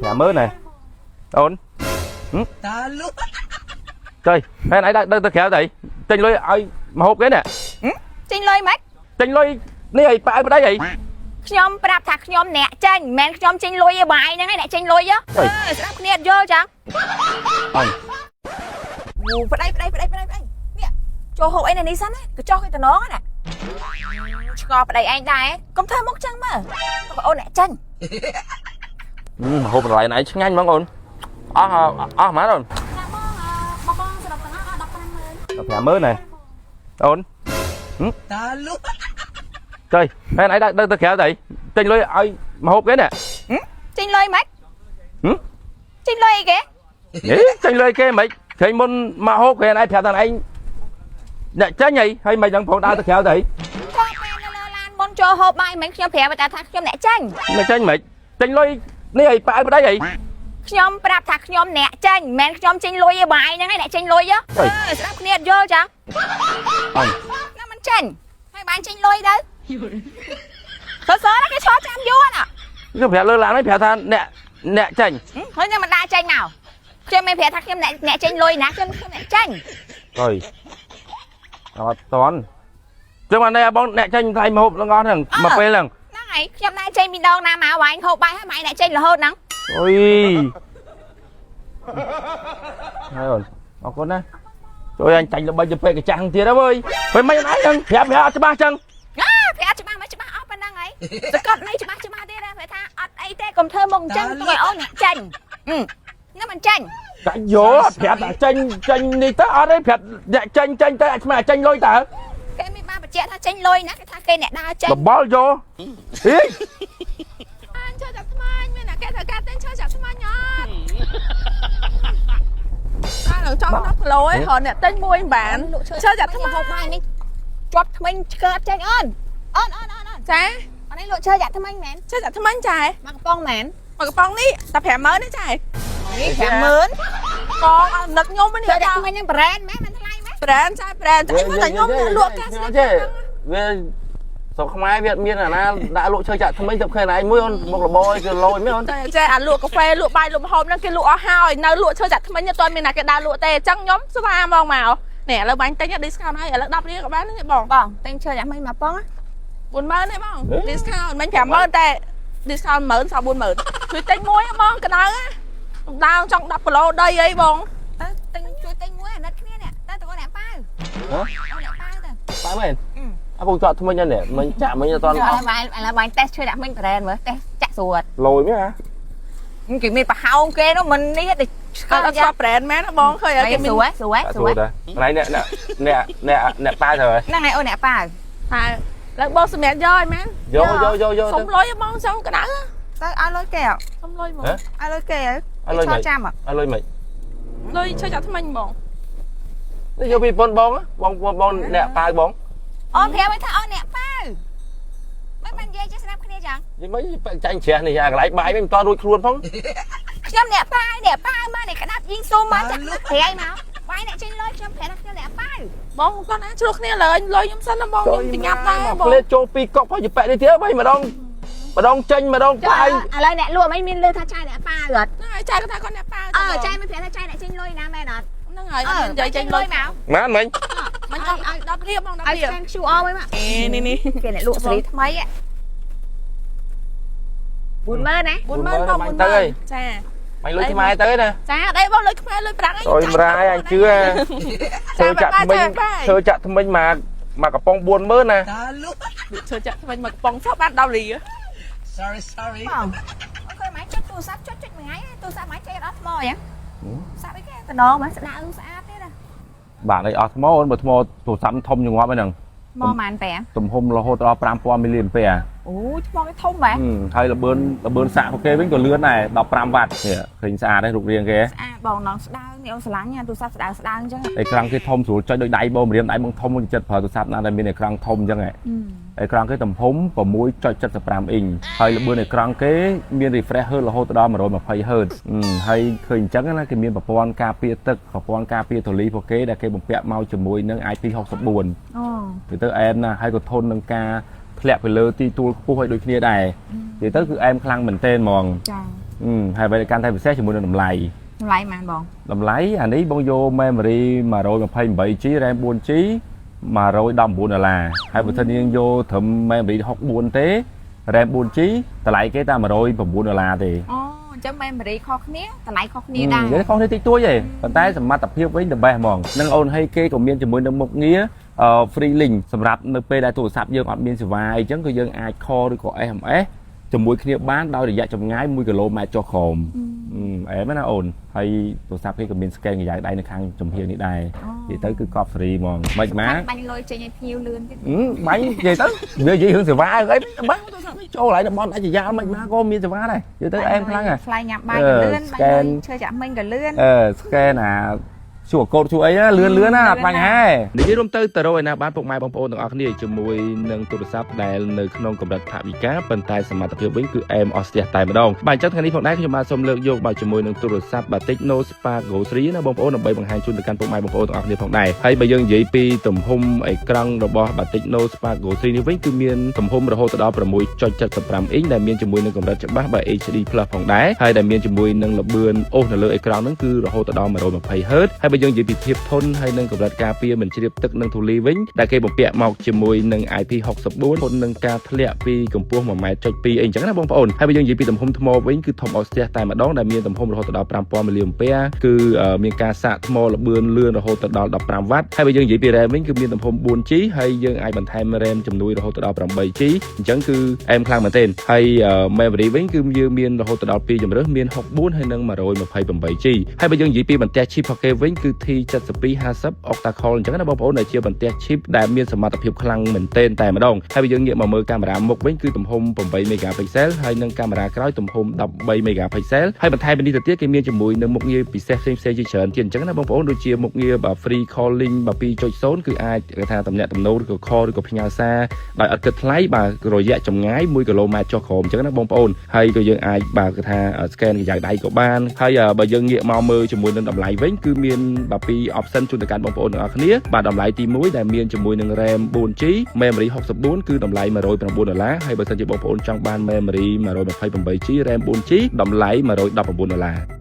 15ម៉ឺនណាអូន តាលុ ចុយហើយឯងដើរទៅក្រៅទៅទិញលុយឲ្យមហូបគេនេះ ចេញលុយម៉េច ទិញលុយនេះឲ្យប៉ាឲ្យប្តីអី ខ្ញុំប្រាប់ថាខ្ញុំអ្នកចេញមិនមែនខ្ញុំចេញលុយទេបងឯងហ្នឹងឯងអ្នកចេញលុយហ៎ អី អឺស្ដាប់គ្នាអត់យល់ចឹង អញ អូប្តីប្តីប្តីប្តីប្តីនេះចូលហូបអីនៅនេះសិនណាកញ្ចោះគេតំណងណាឆ្ងល់ប្តីឯងដែរកុំធ្វើមុខចឹងមើលបងអូនអ្នកចេញ មហូបបន្លែឯងឆ្ងាញ់ហ្មងអូនអស់អស់ហ្មងអូន ចាបងបងបងសរុបទាំងអស់150,000 15ម៉ឺនណាអូន តាលុ ចុយហើយឯងដើរទៅក្រៅទៅទិញលុយឲ្យមហូបគេនេះ ចេញលុយម៉េច ហឹ ចេញលុយអីគេ ហេចេញលុយគេមិនឃើញមុនមកហូបគេឯងប្រាប់ថាឯងអ្នកចេញអីហើយមិនដឹងផងដើរទៅក្រៅទៅ ក៏ពេលនៅលើឡានមុនចូលហូបបាយមិនខ្ញុំប្រាប់តែថាខ្ញុំអ្នកចេញ មិនចេញមិនទិញលុយនេះឲ្យប៉ាឲ្យប្តីអី ខ្ញុំប្រាប់ថាខ្ញុំអ្នកចេញមិនមែនខ្ញុំចេញលុយទេបងឯងហ្នឹងឯងអ្នកចេញលុយហ៎ អី អឺស្ដាប់គ្នាអត់យល់ចឹង អញ ណាមិនចេញហើយបានចេញលុយទៅសរសើរណាគេឈរចាំយូរណា ខ្ញុំប្រាប់លើឡានហ្នឹងប្រាប់ថាអ្នកអ្នកចេញ ហើយខ្ញុំមិនដើរចេញមកខ្ញុំមិនប្រាប់ថាខ្ញុំអ្នកអ្នកចេញលុយណាខ្ញុំខ្ញុំអ្នកចេញ អុយអត់តន់ចឹងបាននេះបងអ្នកចេញថ្លៃមហូបទាំងអស់ហ្នឹងមកពេលហ្នឹង ហ្នឹងហើយខ្ញុំដើរចេញពីដងណាមកវាញហូបបាយហើយម៉ែអ្នកចេញរហូតហ្នឹង អុយហើយអូនអរគុណណាជួយអញចាញ់ល្បិចទៅពេកកាចាស់ទៀតហើយវើយមិនមិនអញហ្នឹងប្រាប់ប្រាប់អត់ច្បាស់ចឹង អាប្រាប់ច្បាស់មកច្បាស់អស់ប៉ុណ្ណឹងហើយសកត់នេះច្បាស់ច្បាស់ទៀតណាប្រាប់ថាអត់អីទេកុំធ្វើមកអញ្ចឹងទុកឲ្យអូនអ្នកចេញហ្នឹងមិនចេញ កាច់យោប្រាប់ថាចេញចេញនេះទៅអត់ទេប្រាប់អ្នកចេញចេញទៅអាចស្មានចេញលុយតើ គេមានបានបញ្ជាក់ថាចេញលុយណាគេថាគេអ្នកដើរចេញ បបល់យោហី អញឈើចាប់ថ្មាញមានអ្នកគេត្រូវការទិញឈើចាប់ថ្មាញអត់អានឹងចង់10គីឡូឯងគ្រាន់អ្នកទិញមួយមិនបាន លក់ ឈើចាប់ថ្មាញ ហូបបាយនេះជាប់ថ្មិញឆ្កើតចេញអូនអូនអូនអូនអូន ចា អននេះលក់ឈើចាក់ថ្មិញមែន ឈើចាប់ថ្មាញចា មកកំប៉ុងមែន មកកំប៉ុងនេះតែ50000ទេចា នេះ50000 កងអត់នឹកខ្ញុំនេះ ឈើចាក់ថ្មិញហ្នឹងប្រេនមែនមិនថ្លៃមែន ប្រែនចាប្រែនចាមើលតែខ្ញុំលក់កាស ទេវាស្រុកខ្មែរវាអត់មានអាណាដាក់លក់ឈើចាក់ថ្មីទៅឃើញឯងមួយអូនមុខរបរគឺលយមែនអូន ចាចាអាលក់កាហ្វេលក់បាយលក់ម្ហូបហ្នឹងគេលក់អស់ហើយនៅលក់ឈើចាក់ថ្មិញអត់មានណាគេដើរលក់ទេអញ្ចឹងខ្ញុំស្វាហ្មងមកនេះឥឡូវបាញ់ទិញ discount ហើយឥឡូវ10រៀលក៏បាននេះបង បងទិញឈើចាក់ថ្មិញមកប៉ុង 40000ទេបង discount មិន50000តែ discount 10000សល់40000ជួយទិញមួយហ្មងក្តៅណាដើមចង់10គីឡូដីអីបង ទៅទិញជួយទិញមួយអាណិតគ្នានេះទៅទៅអ្នកប៉ាវ ហ៎ អូអ្នកប៉ាវទៅ ប៉ាមែនអើពូចាក់ថ្មិញហ្នឹងមិញចាក់មិញអត់ត ឥឡូវបាយឥឡូវបាយតេស្តឈើចាក់ថ្មិញប្រេនមើលតេស្តចាក់ស្រួល លយមែនហ៎ គេមានប្រហោងគេនោះមិននេះទេឆ្ អត់ កើត ស្គាល់ brand មែនបងឃើញគេមាន ស្រួលស្រួលស្រួល ស្រួលតាកន្លែងអ្នកអ្នកអ្នកអ្នកប៉ាទៅហើយ ហ្នឹងហើយអូនអ្នកប៉ាវ ហើយឡើងបងសម្រាប់យកឲ្យមែន យកយកយកយក សុំលុយបងចង់ក្តៅ ទៅឲ្យលុយគេ សុំលុយហ្មង ឲ្យលុយគេ ឲ្យលុយមិន ចាំ ឲ្យលុយមិន លុយឈើចាក់ថ្មិញបង នេះយកពីប៉ុនបងបងបងអ្នកប៉ាវបង អូនប្រាប់ឲ្យថាអូនអ្នកប៉ាវមិនបាននិយាយចេះស្ដាប់គ្នាចឹង យីមិនចាញ់ជ្រះនេះអាកន្លែងបាយមិនតរួចខ្លួនផង ខ្ញុំអ្នកប៉ាវអ្នកប៉ាវមកអ្នកក្តាប់យីងស៊ូមមកចាក់ប្រៃមកបាយអ្នកចេញលុយខ្ញុំប្រាប់ថាខ្ញុំអ្នកប៉ាវ បងគាត់ណាជ្រុះគ្នាលើលុយខ្ញុំសិនណាបងខ្ញុំប្រញាប់ដែរបង ផ្លេតចូលពីកុកផងយប៉ែនេះទៀតបីម្ដងម្ដងចេញម្ដង ចុះ ប៉ាវ ឥឡូវអ្នកលក់មិនមានលឺថាចាយអ្នកប៉ាវអត់ ហ្នឹងហើយចាយគាត់ថាគាត់អ្នកប៉ាវ អើចាយមិនប្រាប់ថាចាយអ្នកចេញលុយណាមែនអត់ ហ្នឹងហើយអត់និយាយចេញលុយ មក ម៉ានមិញ មិនអត់ឲ្យ10រៀលបង10 ឲ្យ រៀល scan QR មួយមក អេនេះនេះ គេអ្នកលក់សេរីថ្មី40000ណា 40000បង40000ចា បាញ់លុយខ្មែរទៅណា ចាអត់អីបងលុយខ្មែរលុយប្រាំងអី អុយម្រាយអញជឿធ្វើចាក់ថ្មិញធ្វើចាក់ថ្មិញមកមកកំប៉ុង40000ណា តាលុ ឈើចាក់ថ្មិញមកកំប៉ុងសោះបាន10រៀល sorry sorry បងអូខេម៉ែចុចទូរស័ព្ទចុចចុចមួយថ្ងៃទូរស័ព្ទម៉ែចេះអត់ថ្មអញ្ចឹងសាប់អីគេតំណងម៉ែស្ដើងស្អាតទៀតណា បាទនេះអស់ថ្មអូនបើថ្មទូរស័ព្ទធំជាងងាប់ហ្នឹង មកម៉ានប៉ែ ទំហំរហូតដល់5000មីលីអាំពែ អូថ្មគេធំបែ ហើយលបឿនលបឿនសាកពួកគេវិញក៏លឿនដែរ15វ៉ាត់នេះឃើញស្អាតទេរូបរាងគេ ស្អាតបងណងស្ដើងនេះអូនស្រឡាញ់ទូរស័ព្ទស្ដើងស្ដើងអញ្ចឹង អេក្រង់គេធំស្រួលចុចដូចដៃបងម្រាមដៃបងធំចិត្តប្រើទូរស័ព្ទណាដែលមានអេក្រង់ធំអញ្ចឹងហ៎អេក្រង់គេទំហំ6.75អ៊ីងហើយល្បឿនអេក្រង់គេមាន refresh hertz រហូតដល់120 Hz ហើយឃើញអញ្ចឹងណាគេមានប្រព័ន្ធការពារទឹកប្រព័ន្ធការពារធូលីពួកគេដែលគេបំពាក់មកជាមួយនឹង IP64 អូ ទៅទៅអែមណាហើយក៏ធន់នឹងការធ្លាក់ទៅលើទីទួលខ្ពស់ឲ្យដូចគ្នាដែរនិយាយទៅគឺអែមខ្លាំងមែនទែនហ្មង ចា ហើយអ្វីដែលកាន់តែពិសេសជាមួយនឹងតម្លៃ តម្លៃប៉ុន្មានបង តម្លៃអានេះបងយក memory 128 GB RAM 4 GB 119ដុល្លារហើយបើសិនយើងយកត្រឹម memory 64ទេ RAM 4 GB តម្លៃគេតែ109ដុល្លារទេ អូអញ្ចឹង memory ខុសគ្នាតម្លៃខុសគ្នាដែរ និយាយខុសគ្នាតិចតួចទេប៉ុន្តែសមត្ថភាពវិញ the best ហ្មងនឹងអូនហើយគេក៏មានជាមួយនឹងមុខងារ free link សម្រាប់នៅពេលដែលទូរស័ព្ទយើងអត់មានសេវាអីចឹងគឺយើងអាច call ឬក៏ SMS ជាមួយគ្នាបានដោយរយៈចម្ងាយ1គីឡូម៉ែត្រចុះក្រោមអែមណាអូនហើយទូរស័ព្ទគេក៏មាន scan ក្រយៅដៃនៅខាងចំហៀងនេះដែរនិយាយទៅគឺកប់សេរីហ្មងមិនម៉ា បាញ់លុយចេញឲ្យភ្ញៀវលឿនទៀត បាញ់និយាយទៅនិយាយរឿងសេវាអីបាញ់ទូរស័ព្ទនេះចូលហើយតំបន់ដាច់ចយ៉ាលមិនម៉ាក៏មានសេវាដែរនិយាយទៅអែមខ្លាំងហ่ะ ថ្លៃញ៉ាំបាយក៏លឿនបាញ់លុយឈើចាក់មិញក៏លឿន អឺ scan អាជួកូដជួអីណាលឿនលឿនណាអត់បញ្ហានិយាយរួមទៅទៅរកឯណាបានពុកម៉ែបងប្អូនទាំងអស់គ្នាជាមួយនឹងទូរស័ព្ទដែលនៅក្នុងកម្រិតថវិកាប៉ុន្តែសមត្ថភាពវិញគឺអែមអស់ស្ទះតែម្ដងបាទអញ្ចឹងថ្ងៃនេះផងដែរខ្ញុំបាទសូមលើកយកបាទជាមួយនឹងទូរស័ព្ទបាទ Tecno Spark Go 3ណាបងប្អូនដើម្បីបង្ហាញជូនទៅកាន់ពុកម៉ែបងប្អូនទាំងអស់គ្នាផងដែរហើយបើយើងនិយាយពីទំហំអេក្រង់របស់បាទ Tecno Spark Go 3នេះវិញគឺមានទំហំរហូតដល់6.75អ៊ីងដែលមានជាមួយនឹងកម្រិតច្បាស់បាទ HD+ ផងដែរហើយដែលមានជាមួយនឹងល្បឿនអូសនៅលើអេក្រង់ហ្នឹងគឺរហូតដល់ 120 Hz ហើយបើយើងនិយាយពីភាពធន់ហើយនឹងកម្រិតការពារមិនជ្រាបទឹកនិងធូលីវិញដែលគេបំពាក់មកជាមួយនឹង IP64 ធន់នឹងការធ្លាក់ពីកម្ពស់1.2ម៉ែត្រអីអញ្ចឹងណាបងប្អូនហើយបើយើងនិយាយពីទំហំថ្មវិញគឺធំអស់ស្ទះតែម្ដងដែលមានទំហំរហូតដល់5000មីលីអាំពែគឺមានការសាកថ្មល្បឿនលឿនរហូតដល់15វ៉ាត់ហើយបើយើងនិយាយពី RAM វិញគឺមានទំហំ 4G ហើយយើងអាចបន្ថែម RAM ជំនួយរហូតដល់ 8G អញ្ចឹងគឺអែមខ្លាំងមែនទែនហើយ memory វិញគឺយើងមានរហូតដល់2ជម្រើសមាន64ហើយនិង 128G ហើយបើយើងនិយាយពីបន្ទះ chip របស់គេវិញគឺ T7250 octa core អញ្ចឹងណាបងប្អូនដែលជាបន្ទះ chip ដែលមានសមត្ថភាពខ្លាំងមែនទែនតែម្ដងហើយបើយើងងាកមកមើលកាមេរ៉ាមុខវិញគឺទំហំ8 megapixel ហើយនិងកាមេរ៉ាក្រោយទំហំ13 megapixel ហើយបន្ថែមពីនេះទៅទៀតគេមានជាមួយនឹងមុខងារពិសេសផ្សេងៗជាច្រើនទៀតអញ្ចឹងណាបងប្អូនដូចជាមុខងារបាទ free calling បាទ2.0គឺអាចគេថាតំណាក់តំណងឬក៏ call ឬក៏ផ្ញើសារដោយអត់គិតថ្លៃបាទរយៈចម្ងាយ1គីឡូម៉ែត្រចុះក្រោមអញ្ចឹងណាបងប្អូនហើយក៏យើងអាចបាទគេថា scan ក្រយៅដៃក៏បានហើយបើយើងងាកមកមើលជាមួយនឹងតម្លៃវិញគឺមានបាទពីរ option ជូនទៅកាន់បងប្អូនទាំងអស់គ្នាបាទតម្លៃទី1ដែលមានជាមួយនឹង RAM 4G memory 64គឺតម្លៃ109ដុល្លារហើយបើសិនជាបងប្អូនចង់បាន memory 128G RAM 4G តម្លៃ119ដុល្លារ។